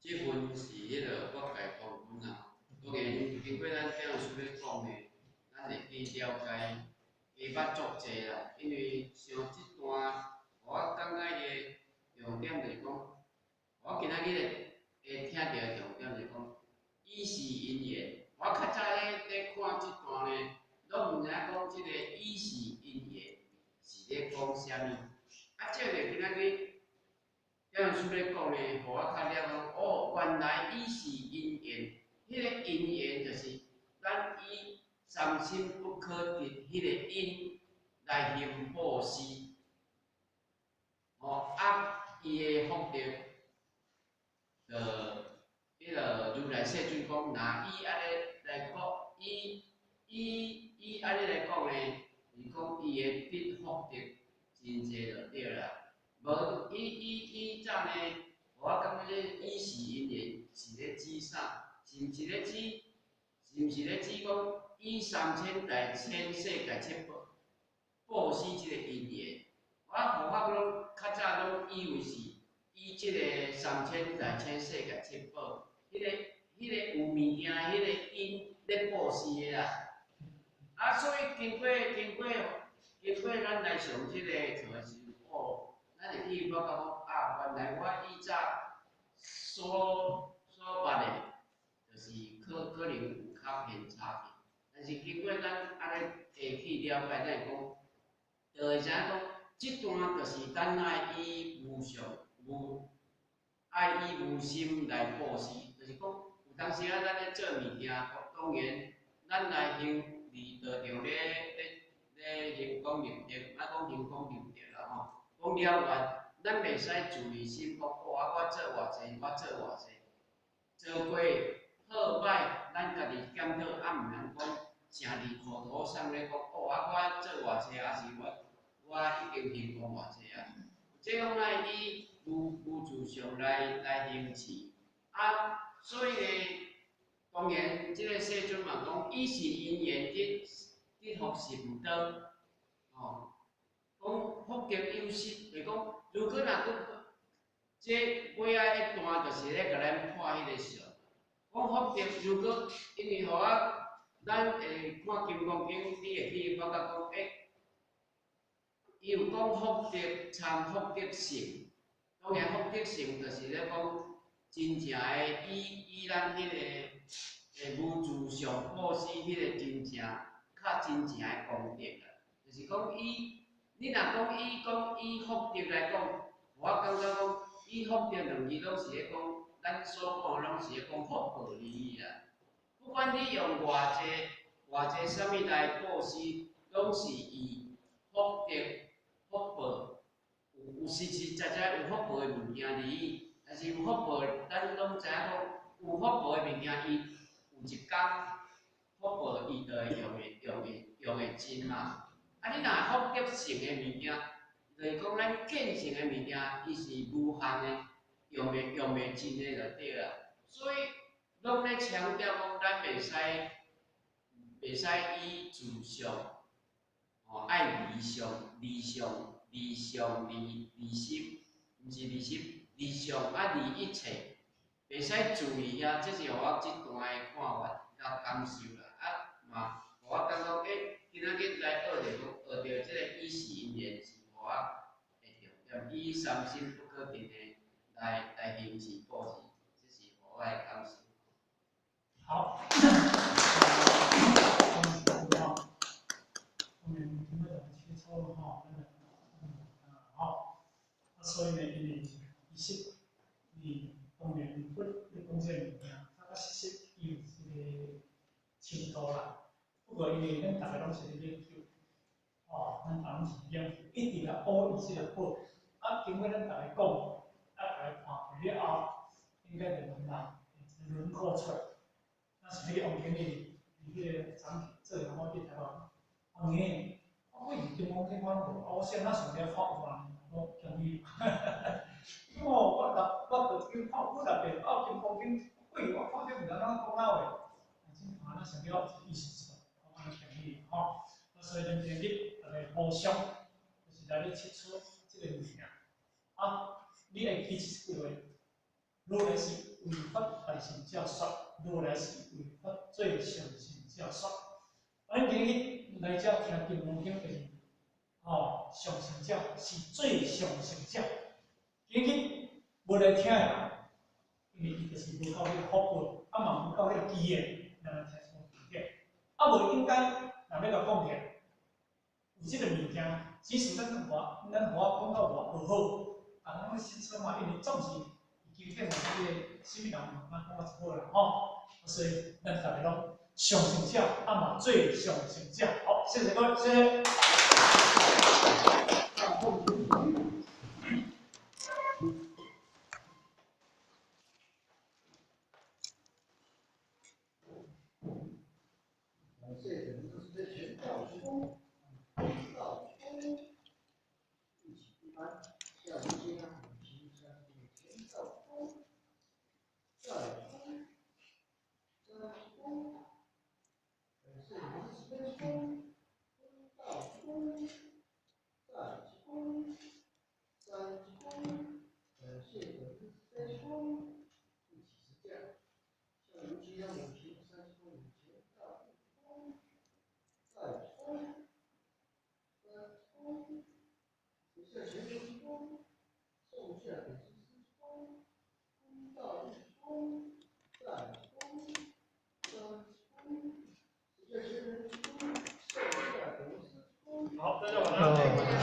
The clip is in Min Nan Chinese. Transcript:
這份是彼个我家講本啊。當然，經過咱教師咧講的，咱會去了解，加捌足濟啦。因為像這段，我感覺伊的重點就是講，我今仔日會聽著的重點就是講，以是因緣。我較早咧看這段呢，攏毋知影講這個以是因緣是咧講啥物。啊，這個今仔日教師咧講呢，予我較了解講，哦，原來以是因緣，彼個因緣就是咱以三心不可得彼個因來行布施。哦，啊，伊的福德，就彼个如來世尊講，若以按呢來講，以按呢來講呢，是講伊的得福德真濟就對啦。無伊早呢，我感覺這以是因緣是咧指啥？是毋是咧指講以三千大千世界七寶布施這個因緣？我佛法攏較早攏以為是以這個三千大千世界七寶，彼個有物件，彼個因咧布施的啦。啊，所以經過咱來上這個課的時陣，哦，咱會去發覺講啊，原來我以早所捌的，就是可能有較偏差去。但是經過咱按呢會去了解，咱會講，就會知影講，這段就是咱愛以無常無愛以無心來布施，就是講有當時啊，咱咧做物件，當然咱來行佇道場咧行廣明德，啊講行廣明德啦吼，講了完，咱袂使自利心講，哦啊，我做偌濟，我做偌濟，做過好歹，咱家己檢討，啊，毋通講誠佇口頭上咧講，哦啊，我做偌濟，抑是我已經行功偌濟啊。這攏愛以無自相來行持，啊，所以呢，當然這个世尊嘛講，以是因緣得福甚多，吼，講福德有實，就是講，如果若閣這尾仔一段就是咧共咱破彼个相，講福德如果因為予我咱會看《金剛經》，你會去發覺講，欸，伊有講福德參福德性，當然福德性就是咧講真正的以咱彼个無自相布施彼个真正較真正的功德啦，就是講以你若講以講以福德來講，我感覺講以福德兩字攏是咧講，咱所講的攏是咧講福報而已啦。不管你用偌濟偌濟啥物來布施，攏是以福德福報有實實在在有福報的物件而已。但是有福報，咱攏知影講有福報的物件，伊有一工福報伊就會用會盡嘛。啊，你若福德性的物件，就是講咱見性的物件，伊是無限的，用袂盡的就對啦。所以攏咧強調講，咱袂使以自相，吼，愛離相、離相、離相、離心，毋是離心，離相啊離一切，袂使注意遐，這是予我這段的看法佮感受啦。啊嘛，予我感覺，欸，今仔日來學著講，學著這個以是因緣是予我會重點，以三心不可得的來行持布施，這是予我的感受。好，我們聽過就切磋吼，吼，啊，所以呢，因為其實你當然佛咧講這個物件，啊，實實伊有這個深度啦。不過因為咱逐个攏是咧研究，吼，咱逐個攏是研究，一直來學伊這個寶。啊，經過咱逐个講，啊，逐个看過了後，應該就能啦，輪廓出來。那是彼個王經理，佇彼個長做人，我去台灣。王經，我過去金剛經我攏無，啊，我先仔上了看有啊，我建議。哦，我就看幾十遍，啊，金剛經，喂，我看著毋知怎講哪話，真看咱上了意思出來，我按呢建議吼。啊，所以咱今日逐个互相，就是來咧切磋這個物件。啊，你會記一句話，如來是为法大乘者说，落来是为法最上乘者说。咱今日来遮听金刚经，就是吼上乘者是最上乘者。今日无来听的人，因为伊就是无够彼个福报，啊嘛无够彼个机缘，来听什么经典。啊无应该，若欲共讲起来，有这个物件，即使咱话咱话讲到偌无好，啊，咱实说嘛，因为总是经典嘛，这个啥物人嘛，咱讲较好啦吼。所以咱逐个拢上乘者，啊嘛最上乘者。好，谢谢各位，谢谢。好，大家晚安。